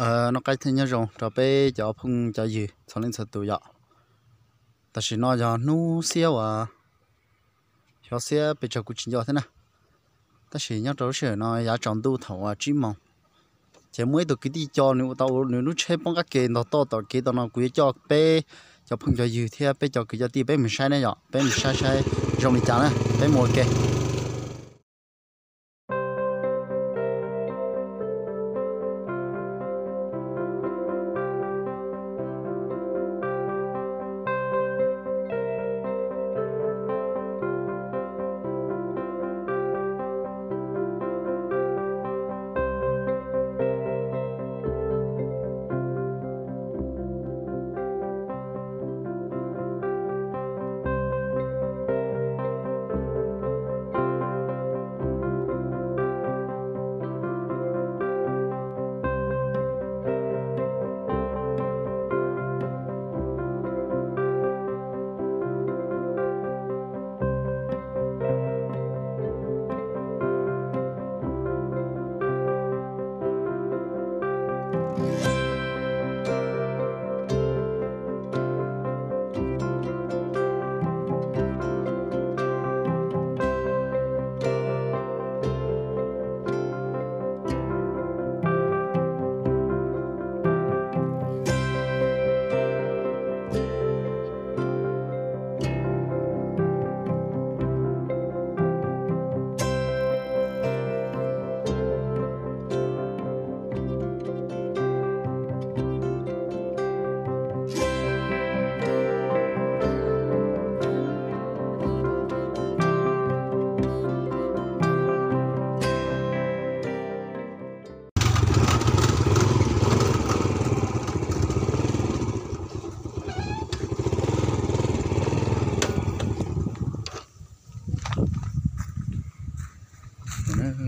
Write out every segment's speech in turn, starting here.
Noj qab thiab nyob zoo rau peb cov phooj cov ywg txhua leej txhua tus yom. Tam sim no yog hnub xiab uas xyov xiab pes tsawg kuv tsis nco thiab na. Tab sis nyob rau lub sij hawm no yav tsaus ntuj thaum uas tsib moos, ces muaj ib tug kwv tij co nws ua tau nws lub tsheb poob qab ke ntog toj tom kev tau no, kuv yuav coj peb cov phooj cov ywg thiab peb cov kwv cov tij peb mus saib ne yom, peb mus saib saib zoo li cas na, peb mus ua ke.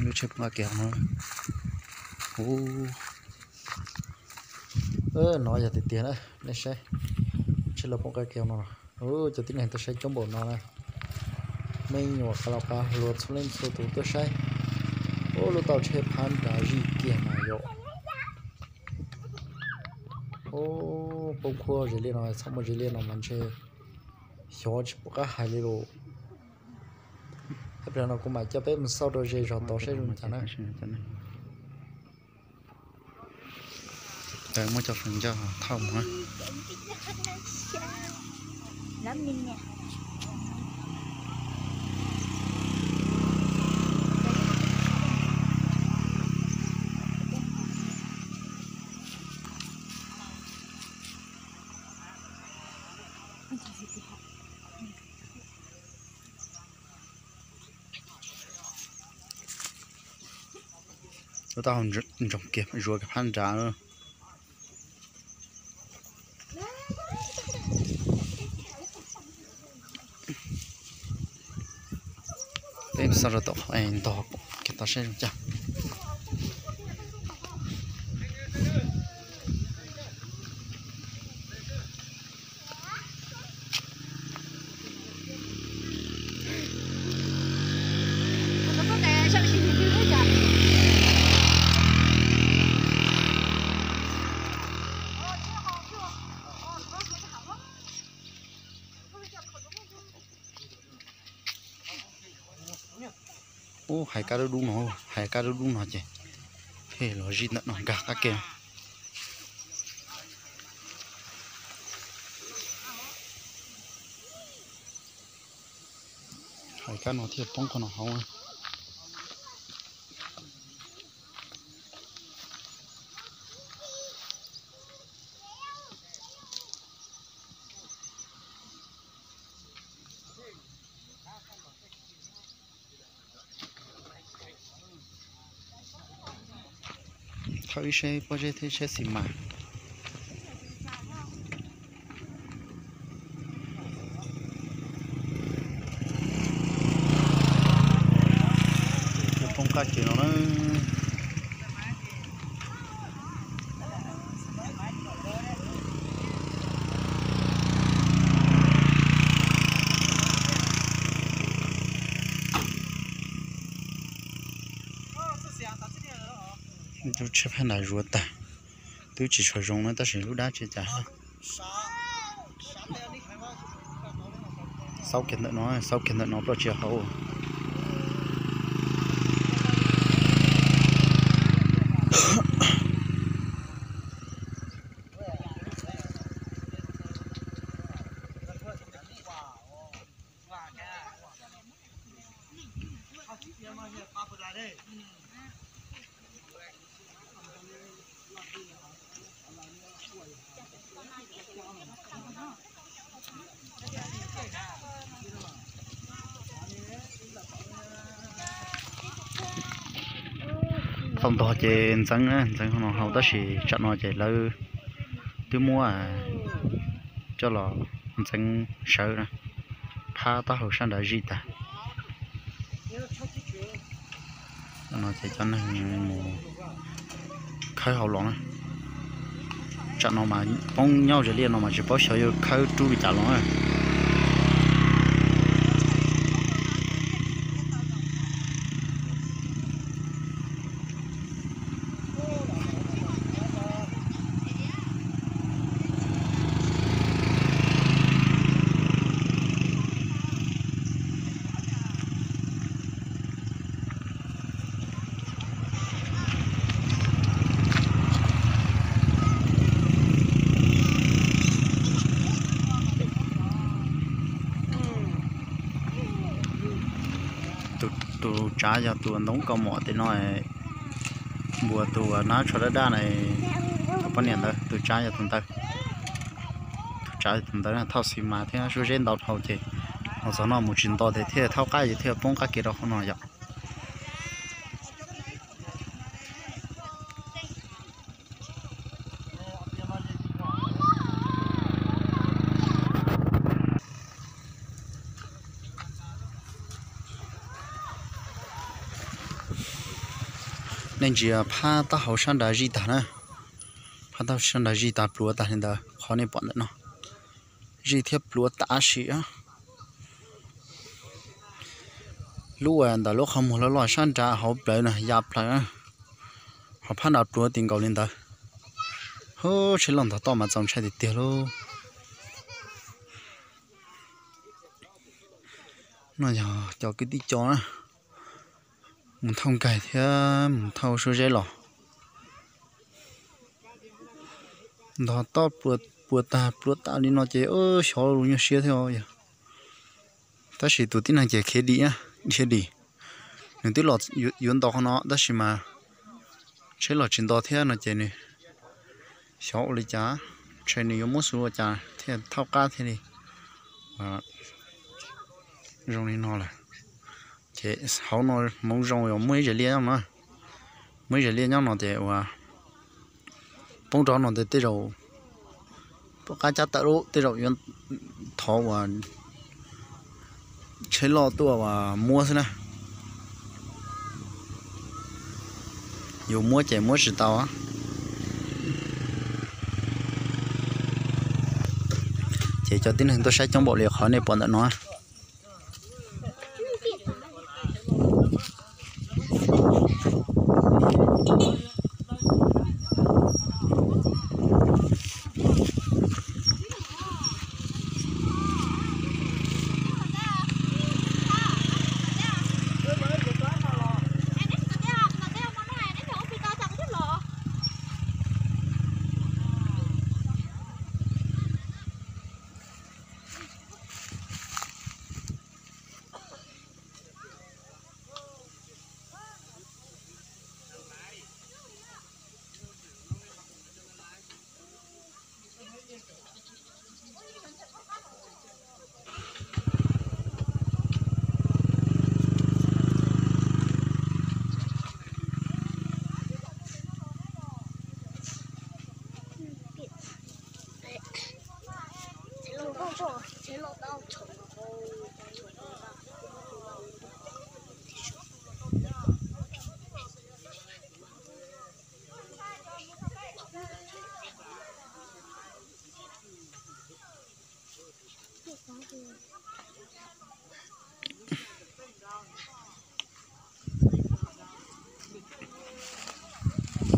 Lub tsheb poob qab ke no, no yog tiag tiag na, nej saib, tsheb lawv poob qab ke no, cov tib neeg tuaj saib coob npaum no na. Me nyuam qas los qas hluas txhua leej txhua tus tuaj saib. Ub, lub tau tsheb phab nrad zij kiag mas yom. Ub, poob khuab ze liaj no, txhob muaj ze liaj no mas ntshe xyov tsis pom qab hais li lawm. Hais plas no kuv mam coj peb mus xauj rau ze zog tod saib zoo cas na. Muab cov feem ncaj thauj mus. Lub taub hau ntsoog kiag zuav kiag phab nrad. Peb xauj rau tom qhov ntog kiag tod saib zoo cas. Ub, hais kab dub dub no, hais kab dub dub no ces phem los zij ntawm no nkag qab ke. Hais kab no thiaj poob qhov no hauv. Thauj ib seb pob zeb thiab ib seb xi mas. Poob qab ke no na. Lub tsheb phab nrad zuav tag, Twb tsis tshua zoo na tab sis lub dab tsi cas. Xaub kiag ntawm no, xaub kiag ntawm no ploj tsia hauv. Thaum ntog ces ntxeev ntxeev hauv no hauv tab sis tsam no ces lawv twb muab coj los ntxeev sawv na, phab taub hau sab nrad zij tag. No ces cov neeg mus khawb hauv los na. Tsam no mas poob nyob ze liaj no mas tsis paub xyov yuav khawb rub li cas los na. Tus tsav yog tus ntoo kaus mom tim no, npuas tus nab tsho daj daj na, tus poj niam ntawd tus tsav yog tus ntawd. Tus tsav tus ntawd thauj xis mas thiab suab zeb ntau dhau ces los txog no mus tsis nto ces thiaj thaub qab ces thiaj poob qab kev rau hauv no yom. Nej ntsia phab taub hau sab nrad zij tag na, phab taub hau sab nrad zij tag pluav tag li ntawd qhov nej pom ntawm no, zij thiab pluav tam sim. Lub ntawm lub qhov muag loj loj sab nrad hauv plawv na ya plaws, ho phab nrad pluav ti nkaus li ntawd. Hub, tsheb loj ntog toj mas txaus ntshai tiag tiag lauj. No yog cov kwv tij co na, mus thauj nkaig thiab mus thauj suab zeb los. Ntog toj puas tag pluav tas li no ces xyov lus nyuaj siab thiab yog. Tab sis tus tib neeg ces khiav dim, khiav dim. Nws twb los yuav nto qhov no tab sis mas tsheb los tsis nto thiab no ces nws xyov ua li cas, ntshe nws yuav muab xub ua cas thiaj thauj qab thiaj li zoo li no lawm. Ces hauv no hmoov zoo uas muaj ib zes liaj nyob no, muaj ib zes liaj nyob no ces uas poob rau no tes tej zaum poob qab cab tawm lub tej zaum yuav thov uas tsheb loj tuaj uas muab xwb na. Yus muab ces muab tsis tau. Ces cov tib neeg tuaj saib coob npaum li qhov nej pom ntawm no.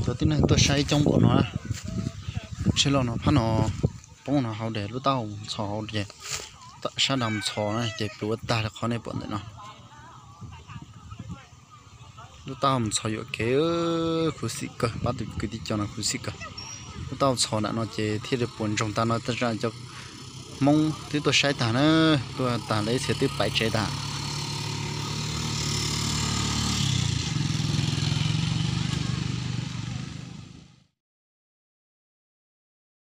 Cov tib neeg tuaj saib coob npaum no na. Tsheb los no phab no poob no hauv ces lub taub hau ntxhov hauv ces sab nrad ntxhov na ces plhuav tag li qhov nej pom ntawm no. Lub taub hau ntxhov yuam kev, khuv xim kawg, pab tus kwv tij coj no khuv xim kawg. Lub taub hau ntxhov nram no ces thiaj li puas ntsoog tag no, cov Hmoob twb tuaj saib tag na, tuaj tag lawv ib txhia twb pais tsev tag.